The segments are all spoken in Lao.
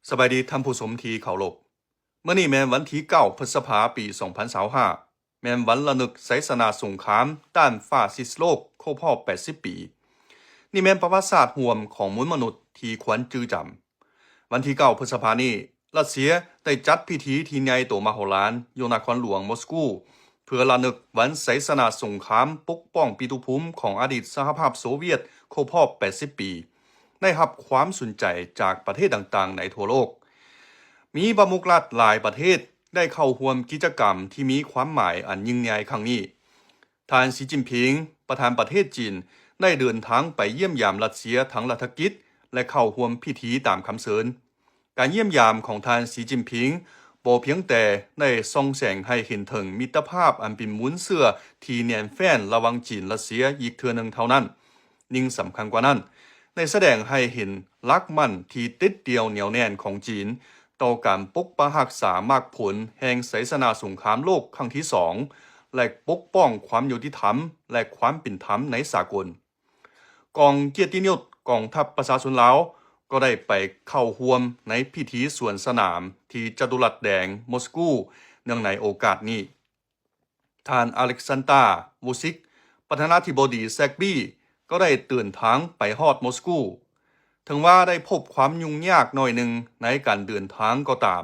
ສະບາຍດີທ່ານຜູ້ຊົມທີ່ເຄົາລົບ. ມື້ນີ້ແມ່ນວັນທີເກົ້າ ພຶດສະພາ ປີສອງພັນຊາວຫ້າ ແມ່ນວັນລະນຶກໄຊຊະນະສົງຄາມຕ້ານຟາຊິດໂລກ ຄົບຮອບແປດສິບປີ. ນີ້ແມ່ນປະຫວັດສາດຮ່ວມຂອງມວນມະນຸດທີ່ຄວນຈື່ຈຳ. ວັນທີເກົ້າ ພຶດສະພານີ້, ຣັດເຊຍໄດ້ຈັດພິທີທີ່ໃຫຍ່ໂຕມະໂຫລານຢູ່ນະຄອນຫຼວງມົສກູ ເພື່ອລະນຶກວັນໄຊຊະນະສົງຄາມປົກປ້ອງປີຕຸພູມຂອງອະດີດສະຫະພາບໂຊວຽດ ຄົບຮອບແປດສິບປີ ໄດ້ຮັບຄວາມສົນໃຈຈາກປະເທດຕ່າງໆໃນທົ່ວໂລກ. ມີປະມຸກລັດຫຼາຍປະເທດໄດ້ເຂົ້າຮ່ວມກິດຈະກຳທີ່ມີຄວາມໝາຍອັນຍິ່ງໃຫຍ່ຄັ້ງນີ້. ທ່ານ ສີຈິ້ນຜິງ ປະທານປະເທດຈີນ ໄດ້ເດີນທາງໄປຢ້ຽມຢາມຣັດເຊຍທາງລັດຖະກິດ ແລະ ເຂົ້າຮ່ວມພິທີຕາມຄຳເຊີນ. ການຢ້ຽມຢາມຂອງທ່ານ ສີຈິ້ນຜິງ ບໍ່ພຽງແຕ່ໄດ້ສ່ອງແສງໃຫ້ເຫັນເຖິງມິດຕະພາບອັນເປັນມູນເຊື້ອທີ່ແໜ້ນແຟ້ນລະຫວ່າງຈີນ-ຣັດເຊຍອີກເທື່ອໜຶ່ງເທົ່ານັ້ນ, ຍິ່ງສຳຄັນກວ່ານັ້ນ, ໄດ້ສະແດງໃຫ້ເຫັນຫຼັກໝັ້ນທີ່ເດັດດ່ຽວໜຽວແໜ້ນຂອງຈີນຕໍ່ການປົກປັກຮັກສາໝາກຜົນແຫ່ງໄຊຊະນະສົງຄາມໂລກຄັ້ງທີສອງ ແລະ ປົກປ້ອງຄວາມຍຸຕິທຳ ແລະ ຄວາມເປັນທຳໃນສາກົນ. ກອງກຽດຕິຍົດກອງທັບປະຊາຊົນລາວ ກໍໄດ້ໄປເຂົ້າຮ່ວມໃນພິທີສວນສະໜາມທີ່ຈະຕຸລັດແດງ ມົສກູ ເນື່ອງໃນໂອກາດນີ້. ທ່ານ ອາເລັກຊານຕາ ວຸຊິກ ປະທານາທິບໍດີເຊັກບີ ກໍໄດ້ເດີນທາງໄປຮອດມົສກູ. ເຖິງວ່າໄດ້ພົບຄວາມຫຍຸ້ງຍາກໜ້ອຍໜຶ່ງໃນການເດີນທາງກໍຕາມ,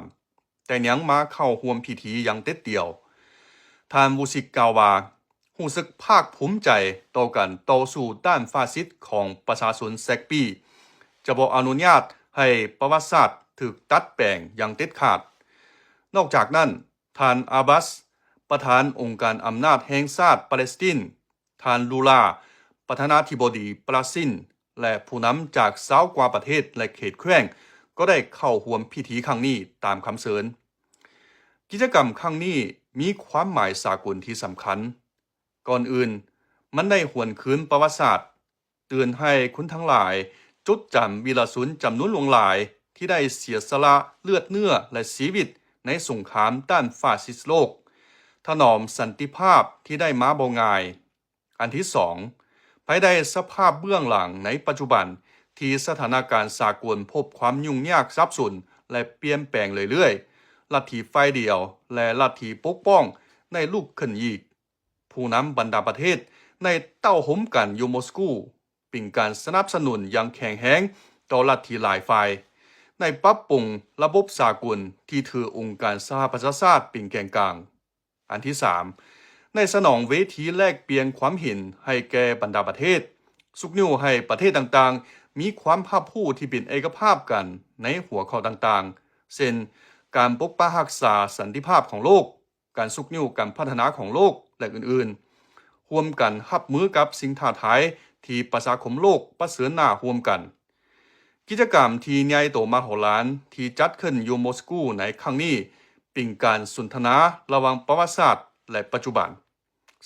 ແຕ່ຍັງມາເຂົ້າຮ່ວມພິທີຢ່າງເດັດດ່ຽວ. ທ່ານ ວຸຊິກ ກ່າວວ່າ, ຮູ້ສຶກພາກພູມໃຈຕໍ່ການຕໍ່ສູ້ຕ້ານຟາຊິດຂອງປະຊາຊົນເຊັກບີ, ຈະບໍ່ອະນຸຍາດໃຫ້ປະຫວັດສາດຖືກຕັດແປງຢ່າງເດັດຂາດ. ນອກຈາກນັ້ນ, ທ່ານ ອາບາສ ປະທານອົງການອຳນາດແຫ່ງຊາດປາເລສຕິນ, ທ່ານ ລູລາ ປະທານາທິບໍດີບຣາຊິນ ແລະ ຜູ້ນຳຈາກຊາວກວ່າປະເທດ ແລະ ເຂດແຂວງ ກໍໄດ້ເຂົ້າຮ່ວມພິທີຄັ້ງນີ້ຕາມຄຳເຊີນ. ກິດຈະກຳຄັ້ງນີ້ມີຄວາມໝາຍສາກົນທີ່ສຳຄັນ. ກ່ອນອື່ນ, ມັນໄດ້ຫວນຄືນປະຫວັດສາດ, ເຕືອນໃຫ້ຄົນທັງຫຼາຍຈົດຈຳວີລະຊົນຈຳນວນຫຼວງຫຼາຍທີ່ໄດ້ເສຍສະຫຼະເລືອດເນື້ອ ແລະ ຊີວິດໃນສົງຄາມຕ້ານຟາຊິດໂລກ, ຖະໜອມສັນຕິພາບທີ່ໄດ້ມາບໍ່ງ່າຍ. ອັນທີສອງ, ພາຍໃຕ້ສະພາບເບື້ອງຫຼັງໃນປັດຈຸບັນທີ່ສະຖານະການສາກົນພົບຄວາມຫຍຸ້ງຍາກສັບສົນ ແລະ ປ່ຽນແປງເລື້ອຍໆ, ລັດທິຝ່າຍດຽວ ແລະ ລັດທິປົກປ້ອງໄດ້ລຸກຂຶ້ນອີກ. ຜູ້ນຳບັນດາປະເທດໄດ້ເຕົ້າໂຮມກັນຢູ່ມົສກູ, ເປັນການສະໜັບສະໜູນຢ່າງແຂງແຮງຕໍ່ລັດທິຫຼາຍຝ່າຍ, ໄດ້ປັບປຸງລະບົບສາກົນທີ່ຖືອົງການສະຫະປະຊາຊາດເປັນແກນກາງ. ອັນທີສາມ, ໄດ້ສະໜອງເວທີແລກປ່ຽນຄວາມເຫັນໃຫ້ແກ່ບັນດາປະເທດ, ຊຸກຍູ້ໃຫ້ປະເທດຕ່າງໆມີຄວາມຮັບຮູ້ທີ່ເປັນເອກະພາບກັນໃນຫົວຂໍ້ຕ່າງໆ ເຊັ່ນ ການປົກປັກຮັກສາສັນຕິພາບຂອງໂລກ, ການຊຸກຍູ້ການພັດທະນາຂອງໂລກ ແລະ ອື່ນໆ, ຮ່ວມກັນຮັບມືກັບສິ່ງທ້າທາຍທີ່ປະຊາຄົມໂລກປະເຊີນໜ້າຮ່ວມກັນ. ກິດຈະກຳທີ່ໃຫຍ່ໂຕມະໂຫລານທີ່ຈັດຂຶ້ນຢູ່ມົສກູໃນຄັ້ງນີ້ ເປັນການສົນທະນາລະຫວ່າງປະຫວັດສາດ ແລະ ປັດຈຸບັນ,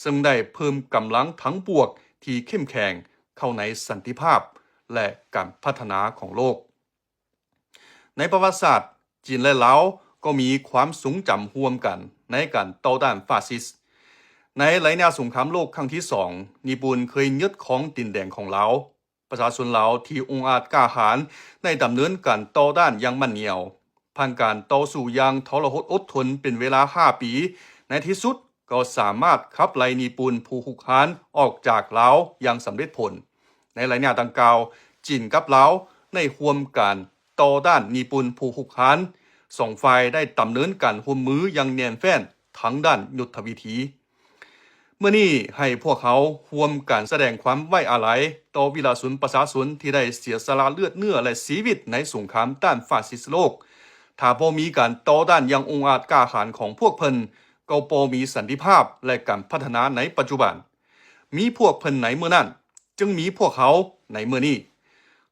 ເຊິ່ງໄດ້ເພີ່ມກຳລັງທັງບວກທີ່ເຂັ້ມແຂງເຂົ້າໃນສັນຕິພາບ ແລະ ການພັດທະນາຂອງໂລກ. ໃນປະຫວັດສາດ, ຈີນ ແລະ ລາວກໍມີຄວາມຊົງຈຳຮ່ວມກັນໃນການຕໍ່ຕ້ານຟາຊິດ. ໃນໄລຍະສົງຄາມໂລກຄັ້ງທີສອງ, ຍີ່ປຸ່ນເຄີຍຍຶດຄອງດິນແດນຂອງລາວ. ປະຊາຊົນລາວທີ່ອົງອາດກ້າຫານໄດ້ດຳເນີນການຕໍ່ຕ້ານຢ່າງໝັ້ນໜຽວ, ຜ່ານການຕໍ່ສູ້ຢ່າງທໍລະຫົດອົດທົນເປັນເວລາຫ້າປີ, ໃນທີ່ສຸດກໍສາມາດຂັບໄລ່ຍີ່ປຸ່ນຜູ້ຮຸກຮານອອກຈາກລາວຢ່າງສຳເລັດຜົນ. ໃນໄລຍະດັ່ງກ່າວ, ຈີນກັບລາວໄດ້ຮ່ວມກັນຕໍ່ຕ້ານຍີ່ປຸ່ນຜູ້ຮຸກຮານ, ສອງຝ່າຍໄດ້ດຳເນີນການຮ່ວມມືຢ່າງແໜ້ນແຟ້ນທາງດ້ານຍຸດທະວິທີ. ມື້ນີ້ໃຫ້ພວກເຮົາຮ່ວມກັນສະແດງຄວາມໄວ້ອາໄລຕໍ່ວິລະຊົນປະຊາຊົນທີ່ໄດ້ເສຍສະຫຼະເລືອດເນື້ອ ແລະ ຊີວິດໃນສົງຄາມຕ້ານຟາຊິດໂລກ. ຖ້າບໍ່ມີການຕໍ່ຕ້ານຢ່າງອົງອາດກ້າຫານຂອງພວກເພິ່ນ, ກໍບໍ່ມີສັນຕິພາບ ແລະ ການພັດທະນາໃນປັດຈຸບັນ. ມີພວກເພິ່ນໃນມື້ນັ້ນ, ຈຶ່ງມີພວກເຮົາໃນມື້ນີ້.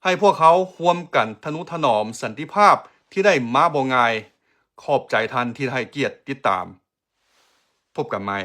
ໃຫ້ພວກເຮົາຮ່ວມກັນທະນຸຖະໜອມສັນຕິພາບທີ່ໄດ້ມາບໍ່ງ່າຍ. ຂອບໃຈທ່ານທີ່ໃຫ້ກຽດຕິດຕາມ. ພົບກັນໃໝ່.